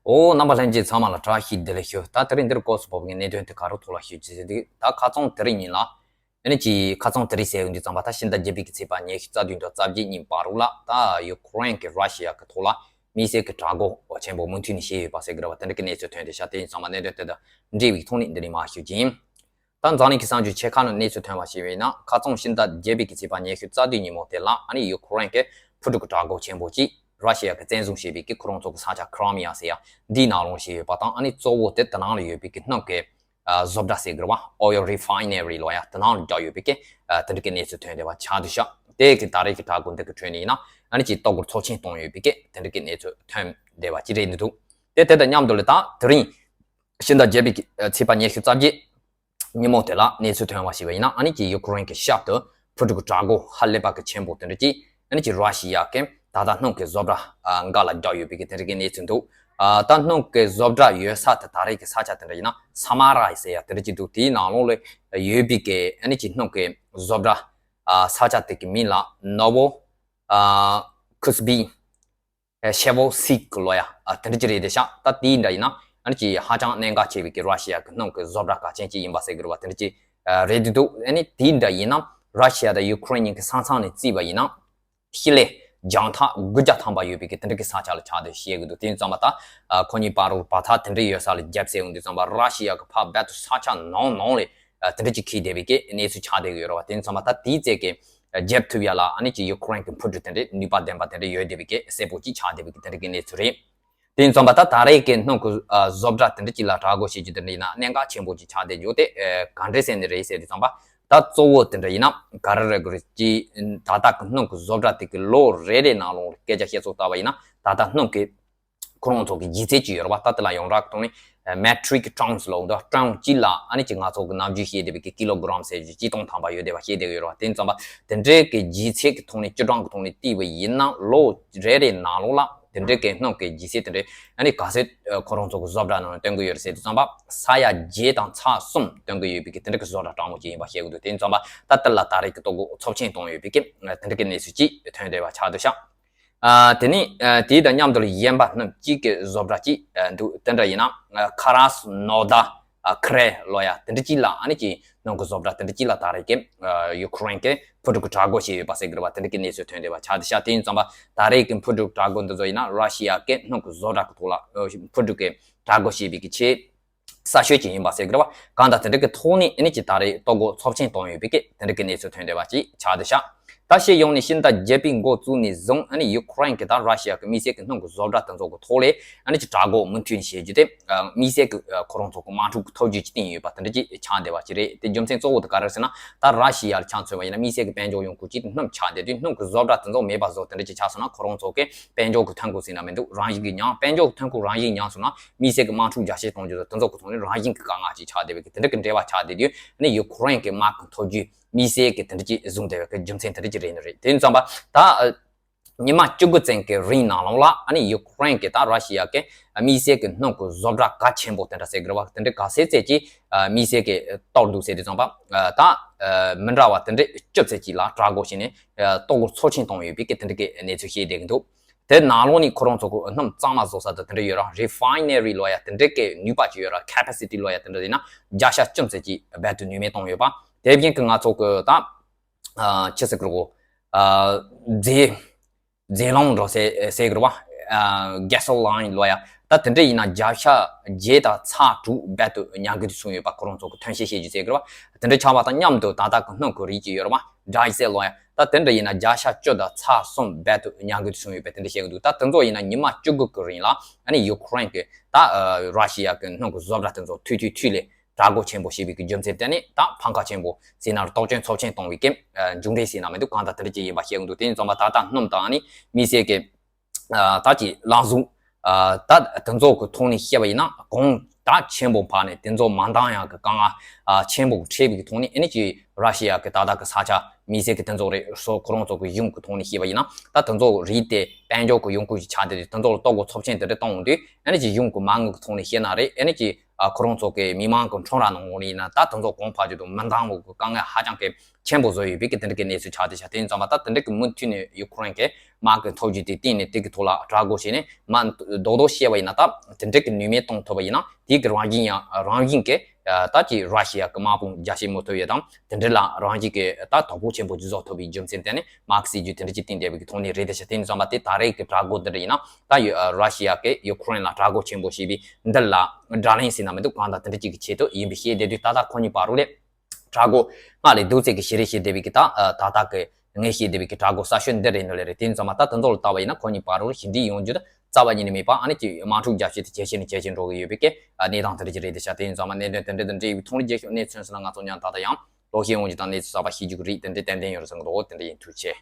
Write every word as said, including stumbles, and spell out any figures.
ཨོ། རྣམ་པ་ལྷན་རྒྱས་ཚང་མ་ལ་བཀྲ་ཤིས་བདེ་ལེགས་ཞུ། ད་དེ་རིང་འདིར་སྐོར་སུ་བབས་པའི་གནད་དོན་དེ་ག་རུ་ཐོག་ལ་ཞུ་རྒྱུ་ཟེར་དུས། ད་ཁ་རྩང་དེ་རིང་ཉིན་ལ་ཨ་ནི་ཅིག་ཁ་རྩང་དེ་རིང་ཟེར་ཡོང་དུས་ཙམ་པ། ད་ཕྱི་ཟླ་བརྒྱད་པའི་གི་ཚེས་པ་ཉི་ཤུ་རྩ་བདུན་དང་རྩ་བརྒྱད་ཉིན་བར་དུ་ལ། ད་ཡུ་ཁུ་རེན་གྱིས་ར་ཤི་ཡ་གི་ཐོག་ལ་དམིགས་བསལ་གྱི་དྲག་རྒོལ་ཆེན་པོ་མུ་མཐུད་ནས་བྱས་ཡོད་པ་ཟེར་གི་རེད་བ། དེ་འདྲ་གི་གནས་ཚུལ་ཐོན་ཏེ་ཤག་དེ་ཡིན་ཙང་མ་གནད་དོན་དེ་དང་འབྲེལ་བའི་ཐོག་ནས་འདི་ནས་མར་ཞུ་རྒྱུ་ཡིན། ད་འཛམ་གླིང་གི་གསར་འགྱུར་ཆེ་ཁག་ནང་གནས་ཚུལ་ཐོན་པ་ཞིག་ཡིན་ན། ཁ་རྩང་ཕྱི་ཟླ་བརྒྱད་པའི་གི་ཚེས་པ་ཉི་ཤུ་རྩ་བདུན་ཉིན་མོ་དེ་ལ་ཨ་ནི་ཡུ་ཁུ་རེན་གྱི་འཕུར་གྲུ་གི་དྲག་རྒོལ་ཆེན་པོ་ཅིག་ར་ཤི་ཡ་གི་བཙན་བཟུང་བྱས་པའི་གི་ཁོ་རང་ཚོ་གི་ས་ཆ་ཁི་རི་མི་ཡ་ཟེར་ཡ་འདིའི་ནང་ལོགས་བྱས་ཡོད་པ་དང་། ཨ་ནི་གཙོ་བོ་དེ་དེ་ནང་ལ་ཡོད་པའི་གི་སྣུམ་གྱི་ཨ་བཟོ་གྲྭ་ཟེར་གི་རེད་བ། Oil Refinery ལབ་ཡ་དེ་ནང་ལ་རྒྱག་ཡོད་པའི་གི་ཨ་དེ་འདྲ་གི་གནས་ཚུལ་ཐོན་བསྡད་པ་ཆགས་འདུག་ཤག་དེ་གི་ད་རེས་གི་དྲག་རྒོལ་འདི་གི་ཁྲོད་ནས་ཡིན་ན་ཨ་ནི་ཅིག་ལྟོ་གོས་ཚབས་ཆེན་བཏང་ཡོད་པའི་གི་དེ་འདྲ་གི་གནས་ཚུལ་ཐོན་བསྡད་པ་ཅིག་རེད་འདུག་དེ་དེ་དང་མཉམ་དུ་ལ་ད་དེ་རིང་ཕྱི་ཟླ་བརྒྱད་པའི་གི་ཨ་ཚེས་པ་ཉི་ཤུ་རྩ་བརྒྱད་ཉིན་མོ་དེ་ལ་གནས་ཚུལ་ཐོན་པ་ཞིག་ཡིན་ན། ཨ་ནི་ཅིག་ཡུ་ཁུ་རེན་གྱི་ཤར་དུ་འཕུར་གྲུ་གི་དྲག་རྒོལ་ཧ་ལས་པ་གི་ཆེན་པོ་དེ་འདྲ་ཅིག་ཨ་ནི་ཅིག་ར་ཤི་ཡ་གི་ད་ལྟ་སྣུམ་གྱི་བཟོ་གྲྭ་ཨ་འགའ་ལ་རྒྱག་ཡོད་པའི་གི་དེ་འདྲ་གི་གནས་ཚུལ་འདུག་ཨ་ད་སྣུམ་གྱི་བཟོ་གྲྭ་ཡོད་ས་དེ་ད་རེས་ཀྱི་ས་ཆ་དེ་འདྲ་ཡིན་ན་ས་མ་ར་ཟེར་ཡ་དེ་འདྲ་ཅིག་འདུག་དེའི་ནང་ལོགས་ལ་ཡོད་པའི་གི་ཨ་ནི་ཅིག་སྣུམ་གྱི་བཟོ་གྲྭ་ཨ་ས་ཆ་དེ་གི་མིང་ལ་ནོ་བོ་ཨ་ཁུ་སི་བི། ཤེ་བོ་སིག་ལབ་ཡ་ཨ་དེ་འདྲ་ཅིག་རེད་དེ་ཤག་ད་དེའི་འདྲ་ཡིན་ན་ཨ་ནི་ཅིག་ཧ་ཅང་གནད་འགག་ཆེ་བའི་གི་ར་ཤི་ཡ་གི་སྣུམ་གི་བཟོ་གྲྭ་གལ་ཆེན་ཅིག་ཡིན་པ་ཟེར་གི་རེད་བ། དེ་འདྲ་ཅིག་ཨ་རེད་འདུག་ཨ་ནི་དེའི་འདྲ་ཡིན་ན་ར་ཤི་ཡ་དང་ཡུ་ཁུ་རེན་གཉིས་ཀྱི་ས་མཚམས་ནས་བརྩིས་པ་ཡིན་ན་ཤི་ལེ་རྒྱང་ཐག་དགུ་བརྒྱ་ཐམ་པ་ཡོད་པའི་གི་དེ་འདྲ་གི་ས་ཆ་ལ་ཆགས་ཏེ་བཤད་གི་འདུག་དེ་ཡིན་ཙང་མ་ད་ཨ་ཁོ་གཉིས་བར་དུ་བར་ཐག་དེ་འདྲ་ཡོད་ས་ལ་རྒྱབ་ཟེར་ཡོང་དུས་ཙམ་པ་ར་ཤི་ཡ་གི་ཕར་རྦད་དུ་ས་ཆ་ནང་ནང་ལ་ཨ་དེ་འདྲ་ཅིག་འཁེལ་བསྡད་པའི་གི་གནས་ཚུལ་ཆགས་བསྡད་གི་ཡོད་རེད་བ། དེ་ཡིན་ཙང་མ་ད་དེའི་རྩེ་གི་རྒྱབ་ཐུབ་ཡ་ལ་ཨ་ནི་ཅིག་ཡུ་ཁུ་རེན་གྱི་འཕུར་གྲུ་དེ་འདྲའི་ནུས་པ་ལྡན་པ་དེ་འདྲ་ཡོད་བསྡད་པའི་གི་གསལ་པོ་ཅིག་ཆགས་བསྡད་པའི་གི་དེ་འདྲ་གི་གནས་ཚུལ་རེད། དེ་ཡིན་ཙང་མ་ད་ད་རེས་ཀྱི་སྣུམ་གྱི་ཨ་བཟོ་གྲྭ་དེ་འདྲ་ཅིག་ལ་དྲག་རྒོལ་བྱེད་རྒྱུ་དེ་འདྲ་ཡིན་ན་གནད་འགག་ཆེན་པོ་ཅིག་ཆགས་བསྡད་རྒྱུ་དེ་ཨ་ག་འདྲས་ཟེར་ནི་རེད་ཟེར་དུས་ཙམ་པ། ད་གཙོ་བོ་དེ་འདྲ་ཡིན་ན་ག་རེ་རེད་གི་རེད་ཅིག་ད་ལྟ་གི་སྣུམ་གྱི་བཟོ་གྲྭ་དེ་གི་ལོ་རེ་རེ་ནང་ལོགས་སྐད་ཆ་བཤད་ཚུལ་ལྟ་བ་ཡིན་ན་ད་ལྟ་སྣུམ་གྱི་ཁོ་རང་ཚོ་གི་ལྗིད་ཚད་ཅིག་ཡོད་རེད་བ། ད་དེ་ལ་ཡོངས་གྲགས་ཀྱི་ཐོག་ནས་metric tons ལབ་འདུག་ཊོན་གཅིག་ལ་ཨ་ནི་ཅིག་ང་ཚོ་གི་ནམ་རྒྱུན་བཤད་བསྡད་པའི་གི་ཀི་ལོ་གི་རམ་ཟེར་རྒྱུ་གཅིག་སྟོང་ཐམ་པ་ཡོད་བསྡད་པ་བཤད་བསྡད་ཀྱི་ཡོད་རེད་བ། དེ་ཡིན་ཙང་མ་དེ་འདྲའི་གི་ལྗིད་ཚད་ཀྱི་ཐོག་ནས་སྤྱི་གྲངས་ཀྱི་ཐོག་ནས་བལྟས་པ་ཡིན་ན་ལོ་རེ་རེ་ནང་ལོགས་ལ་དེ་འདྲའི་གི་སྣུམ་གི་ལྗིད་ཚད་དེ་འདྲའི་ཨ་ནི་ག་ཚོད་ཁོ་རང་ཚོ་གི་བཟོ་གྲྭ་ནང་ནས་བཏོན་གི་ཡོད་རེད་ཟེར་དུས་ཙམ་པ། ས་ཡ་བརྒྱད་དང་ཚེག་གསུམ་བཏོན་གི་ཡོད་པའི་གི་དེ་འདྲ་གི་བཟོ་གྲྭ་གྲངས་མང་ཅིག་ཡིན་པ་བཤད་གི་འདུག་དེ་ཡིན་ཙང་མ་ད་དེ་ལ་ད་རེས་གི་ལྟོ་གོས་ཚབས་ཆེན་བཏང་ཡོད་པའི་གི་དེ་འདྲ་གི་གནས་ཚུལ་ཅིག་ཐོན་བསྡད་པ་ཆགས་འདུག་ཤག་ཨ་དེ་ནས་ཨ་དེའི་དང་མཉམ་དུ་ལ་གཞན་པ་སྣུམ་གཅིག་གི་བཟོ་གྲྭ་གཅིག་ཨ་འདུག་དེ་འདྲ་ཡིན་ན་ཨ་ཁ་ར་སི་ནོ་ད་ཨ་ཁི་རེ་ལབ་ཡ་དེ་འདྲ་གཅིག་ལ་ཨ་ནི་ཅིག་སྣུམ་གི་བཟོ་གྲྭ་དེ་འདྲ་གཅིག་ལ་ད་རེས་ཀྱི་ཨ་ཡུ་ཁུ་རེན་གྱི་འཕུར་གྲུ་གི་དྲག་རྒོལ་བྱས་ཡོད་པ་ཟེར་གི་རེད་བ། དེ་འདྲ་གི་གནས་ཚུལ་ཐོན་བསྡད་པ་ཆགས་བསྡད་ཤག་དེ་ཡིན་ཙང་པ་ད་རེས་ཀྱི་འཕུར་གྲུ་དྲག་རྒོལ་འདི་ཚོ་ཡིན་ན་ར་ཤི་ཡ་གི་སྣུམ་གི་བཟོ་གྲྭ་གི་ཐོག་ལ་ཨ་འཕུར་གྲུ་གི་དྲག་རྒོལ་བྱས་པའི་གི་ཆེད། གསར་ཤོས་ཅིག་ཡིན་པ་ཟེར་གི་རེད་བ། གང་ལྟར་དེ་འདྲ་གི་ཐོག་ནས་ཨ་ནི་ཅིག་ད་རེས་ལྟོ་གོས་ཚབས་ཆེན་བཏང་ཡོད་པའི་གི་དེ་འདྲ་གི་གནས་ཚུལ་ཐོན་བསྡད་པ་ཅིག་ཆགས་བསྡད་ཤག་ད་བཤད་ཡོང་ནས་ཕྱི་ཟླ་བརྒྱད་པའི་འགོ་བཙུགས་ནས་བཟུང་ཨ་ནི་ཡུ་ཁུ་རེན་གྱི་ད་ར་ཤི་ཡ་གི་དམིགས་བསལ་གི་སྣུམ་གི་བཟོ་གྲྭ་དེ་ཚོ་གི་ཐོག་ལས་ཨ་ནི་ཅིག་དྲག་རྒོལ་མུ་མཐུད་ནས་བྱེད་རྒྱུ་དེ་ཨ་དམིགས་བསལ་གི་ཨ་ཁོ་རང་ཚོ་གི་དམག་འཁྲུག་གི་ཐབས་ཇུས་ཅིག་བཏིང་ཡོད་པ་དེ་འདྲ་ཅིག་ཆགས་བསྡད་པ་ཅིག་རེད། དེ་རྒྱུ་མཚན་གཙོ་བོ་དེ་ག་རེ་རེད་ཟེར་ན། ད་ར་ཤི་ཡ་ལ་ཆ་མཚོན་པ་ཡིན་ན་དམིགས་བསལ་གི་དཔལ་འབྱོར་ཡོང་ཁུངས་གཅིག་དེ་སྣུམ་ཆགས་བསྡད་དུས་སྣུམ་གི་བཟོ་གྲྭ་དེ་ཚོ་མེད་པ་བཟོ་དེ་འདྲ་ཅིག་ཆགས་སོང་ན་ཁོ་རང་ཚོ་གི་དཔལ་འབྱོར་གི་ཐོན་ཁུངས་ཟེར་ན་མི་འདུག་རང་བཞིན་གི་ཉམས། དཔལ་འབྱོར་གི་ཐོན་ཁུངས་རང་བཞིན་ཉམས་སོང་ན། དམིགས་བསལ་གྱི་དམག་འཁྲུག་རྒྱ་སྐྱེད་གཏོང་རྒྱུ་དང་དེ་ཚོ་གི་ཐོག་ནས་རང་བཞིན་གྱི་དཀའ་ངལ་ཅིག་ཆགས་བསྡད་པའི་གི་དེ་འདྲ་གི་འབྲེལ་བ་ཆགས་བསྡད་དུས་ཨ་ནི་ཡུ་ཁུ་རེན་གྱི་དམག་གི་ཐོབ་རྒྱུ་དམིགས་བསལ་གྱི་དེ་འདྲ་ཅིག་བཟུང་བསྡད་པའི་གི་རྒྱུ་མཚན་དེ་འདྲ་ཅིག་རེད་ནི་རེད། དེ་ཡིན་ཙང་པ་ད་ཨ་ཉི་མ་བཅུ་དགུ་ཙམ་གྱི་རིང་ནང་ལོགས་ལ་ཨ་ནི་ཡུ་ཁུ་རེན་གྱི་ད་ར་ཤི་ཡ་གི་དམིགས་བསལ་གྱི་སྣུམ་གྱི་བཟོ་གྲྭ་གལ་ཆེན་པོ་དེ་འདྲ་ཟེར་གི་རེད་བ། དེ་འདྲ་ག་ཚད་ཙམ་ཅིག་དམིགས་བསལ་གྱི་གཏོར་འདུག་ཟེར་དུས་ཙམ་པ་ད་མི་འདྲ་བ་དེ་འདྲ་བཅུ་ཙམ་ཅིག་ལ་དྲག་རྒོལ་བྱས་ནས་ལྟོ་གོས་ཚབས་ཆེན་བཏང་ཡོད་པའི་གི་དེ་འདྲ་གི་གནས་ཚུལ་བཤད་བསྡད་ཀྱི་འདུག་དེ་ནང་ལོགས་ནས་ཁོ་རང་ཚོ་གི་སྣུམ་གཙང་མ་བཟོ་ས་དང་དེ་འདྲ་ཡོད་ར། རི་ཕའི་ནེ་རི་ལབ་ཡ་དེ་འདྲ་གི་ནུས་པ་ཅིག་ཡོད་ར། ཁེ་པ་སི་ཊི་ལབ་ཡ་དེ་འདྲ་ཡིན་ན་བརྒྱ་ཆ་བཅུ་ཙམ་ཅིག་རྦད་དེ་ནུས་མེད་བཏང་ཡོད་པ། དེ་བཞིན་གི་ང་ཚོ་གི་ད་ཨ་ཅི་ཟེར་གི་རེད་གོ། ཨ་རྫས་རྫས་ལོང་འགྲོ་ཟེར་ཟེར་གི་རེད་བ། ཨ་གེ་སོ་ལིན་ལབ་ཡ། ད་དེ་འདྲ་ཡིན་ན་བརྒྱ་ཆ་བརྒྱད་དང་ཚེག་དྲུག་རྦད་དེ་ཉར་དགོས་དུས་བྱུང་ཡོད་པ། ཁོ་རང་ཚོ་གི་ཐོན་སྐྱེད་བྱེད་རྒྱུ་ཟེར་གི་རེད་བ། དེ་འདྲ་ཆགས་པ་དང་མཉམ་དུ་ད་ལྟ་གི་སྣུམ་གི་རིགས་ཅིག་ཡོད་རེད་བ། ཌི་ཟེལ་ལབ་ཡ། ད་དེ་འདྲ་ཡིན་ན་བརྒྱ་ཆ་བཅུ་དང་ཚེག་གསུམ་རྦད་དེ་ཉར་དགོས་དུས་བྱུང་ཡོད་པ་དེ་འདྲ་བཤད་གི་འདུག་ད་དེ་ཚོ་ཡིན་ན་ཉི་མ་བཅུ་དགུ་གི་རིང་ལ་ཨ་ནི་ཡུ་ཁུ་རེན་གི་ད་ཨ་ར་ཤི་ཡ་གི་སྣུམ་གི་བཟོ་གྲྭ་དེ་ཚོ་ཐུག་ཐུག་ཐུག་ལས་དྲག་རྒོལ་ཆེན་པོ་བྱས་པའི་གི་རྒྱུ་མཚན་དེ་ནི་ད་ཕམ་ཁ་ཆེན་པོ་ཟེར་ན་རེད། དོགས་ཅན་ཚབས་ཆེན་བཏང་བའི་གི་ཨ་མཇུག་འབྲས་ཟེར་ན་མི་འདུག་གང་ལྟར་དེ་འདྲ་ཅིག་ཡིན་པ་བཤད་གི་འདུག་དེ་ཡིན་ཙང་མ་ད་ལྟ་སྣུམ་དང་ཨ་ནི་དམིགས་བསལ་གི་ཨ་ད་ཀྱི་རླངས་གཟུགས་ཨ་ད་དེ་ཚོ་གི་ཐོག་ནས་བཤད་པ་ཡིན་ན་གོང་ད་ཆེན་པོ་བར་ནས་དེ་ཚོ་མ་འདང་ཡག་གི་དཀའ་ངལ་ཨ་ཆེན་པོ་འཕྲད་པའི་གི་ཐོག་ནས་ཨ་ནི་ཀྱི་ར་ཤི་ཡ་གི་ད་ལྟ་གི་ས་ཆ་དམིགས་བསལ་གི་དེ་ཚོ་རེད། སོ་ཁོ་རང་ཚོ་གི་གཞུང་གི་ཐོག་ནས་བཤད་པ་ཡིན་ན་ད་དེ་ཚོ་རིགས་དེ་དཔལ་འབྱོར་གི་ཡོང་ཁུངས་ཤིག་ཆགས་བསྡད་དུས་དེ་ཚོ་ལ་ལྟོ་གོས་ཚབས་ཆེན་དེ་འདྲ་གཏོང་འོང་དུས་ཨ་ནི་ཀྱི་གཞུང་གི་མ་དངུལ་གི་ཐོག་ནས་བཤད་ན་རེད། ཨ་ནི་ཀྱི་ ཨ་ཁོ་རང་ཚོ་གི་མི་མང་གི་ཁྲོམ་ར་ནང་ངོ་ནས་ཡིན་ན་ད་དེ་ཚོ་གོང་འཕེལ་རྒྱུ་དང་མི་འདང་བའི་དཀའ་ངལ་ཧ་ཅང་གི་ཆེན་པོ་བཟོ་ཡོད་པའི་གི་དེ་འདྲ་གི་གནས་ཚུལ་ཆགས་བསྡད་ཤག་དེ་ཡིན་ཙང་མ་ད་དེ་འདྲ་གི་མུ་མཐུད་ནས་ཡུ་ཁུ་རེན་གི་དམག་གི་ཐོབ་རྒྱུ་དེ་བརྟེན་ནས་དེ་གི་ཐོག་ལ་དྲག་རྒོལ་བྱས་ནས་མ་རྡོག་རྡོག་བཤད་པ་ཡིན་ན་ད་དེ་འདྲ་གི་ནུས་མེད་གཏོང་ཐུབ་པ་ཡིན་ན་དེ་གི་རང་བཞིན་ཡང་རང་བཞིན་གི་ད་ཅིག་ར་ཤི་ཡ་གི་དམག་དཔུང་རྒྱ་ཆེ་མོ་ཐོབ་ཡོད་དང་དེ་འདྲ་ལ་རང་བཞིན་གི་ད་དོ་ཕོག་ཆེན་པོ་ཅིག་བཟོ་ཐུབ་པའི་རྒྱུ་མཚན་བརྟེན་ནས་དམག་སྲིད་ཇུས་དེ་འདྲ་ཅིག་བཏིང་བསྡད་པའི་གི་ཐོག་ནས་རེད་དེ་ཤ་དེ་ཡིན་ཙང་མ་དེ་ད་རེས་གི་དྲག་རྒོལ་འདི་འདྲ་ཡིན་ན་ད་ཡོད་ར་ཤི་ཡ་གི་ཡུ་ཁུ་རེན་ལ་དྲག་རྒོལ་ཆེན་པོ་བྱས་པའི་འདི་ལ་དགྲ་ལན་ཟེར་ན་མི་འདུག་གང་ལྟར་དེ་འདྲ་ཅིག་གི་ཆེད་དུ་ཡིན་པའི་ཤེས་བསྡད་དུས་ད་ལྟ་ཁོ་གཉིས་བར་རུ་ལས་དྲག་རྒོལ་སྔར་ལས་སྡུག་ཚད་ཀྱི་ཞི་རེ་བྱེད་བསྡད་པའི་གི་ད་ད་ལྟ་གི་ངས་ཤེས་བསྡད་པའི་གི་དྲག་རྒོལ་གསར་ཤོས་འདི་རེད་འདུག་ལེ་རེད། དེ་ཡིན་ཙང་མ་ད་དེ་ཚོ་ལ་ལྟ་བ་ཡིན་ན་ཁོ་གཉིས་བར་རུ་ཞི་འགྲིག་ཡོང་རྒྱུ་ད་རྩ་བ་ཉིད་ནས་མེད་པ། ཨ་ནི་ཅིག་དམག་འཁྲུག་རྒྱག་ཆེད་དུ་ཇེ་ཆེ་ནས་ཇེ་ཆེ་འགྲོ་གི་ཡོད་པའི་གི་གནས་སྟངས་དེ་འདྲ་ཅིག་རེད་དེ་ཤ། དེ་ཡིན་ཙང་མ་གནད་དོན་དེ་འདྲ་དང་འབྲེལ་བའི་ཐོག་ལ་རྒྱལ་ཤོག་གནས་ཚུལ་སོགས་ལ་ང་ཚོ་ཉམས་ཏག་ཏག་ཡང་ལོག་ཤེས་ཡོང་རྒྱུ་དང་གནས་ཚུལ་གསར་པ་ཤེས་རྒྱུ་གི་རིགས་དེ་འདྲ་ཏན་ཏན་ཡོད་རེད་བསམ་གི་འདུག་དེ་འདྲ་ཡིན། ཐུགས་རྗེ་ཆེ།